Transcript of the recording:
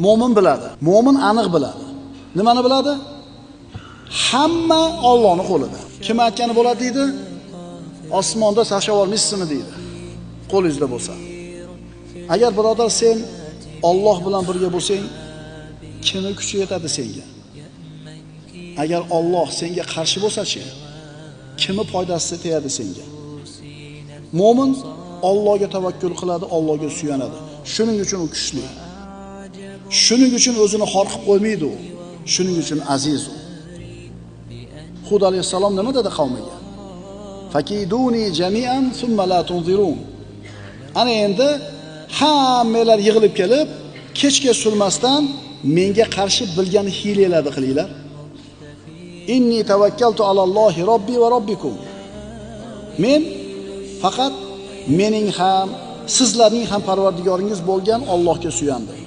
Mo'min biladi. Mo'min aniq biladi. Nimani biladi? Hamma Allohning qo'lida. Kim aytgani bo'ladi deydi? Osmonda sasha olmaysizmi deydi. Qo'lingizda bo'lsa. Agar birodar sen Alloh bilan birga bo'lsang, kimni kuchi yetadi senga? Agar Alloh senga qarshi bo'lsa-chi, kimni foydasi tegadi senga? Mo'min Allohga tavakkul qiladi, Allohga suyanadi. Shuning uchun u kuchli. Shuning uchun o'zini xor qilib qo'ymaydi u. Shuning uchun aziz u. Hud alayhissalom nima dedi qavmiga? Fakiduni jami'an thumma la tunzirun. Ana endi hammalar yig'ilib kelib, kechga surmasdan menga qarshi bilgan hiylalarni qilinglar. Inni tavakkaltu alallohi robbi va robbikum. Men faqat mening ham, sizlarning ham Parvardigoringiz bo'lgan Allohga suyandim.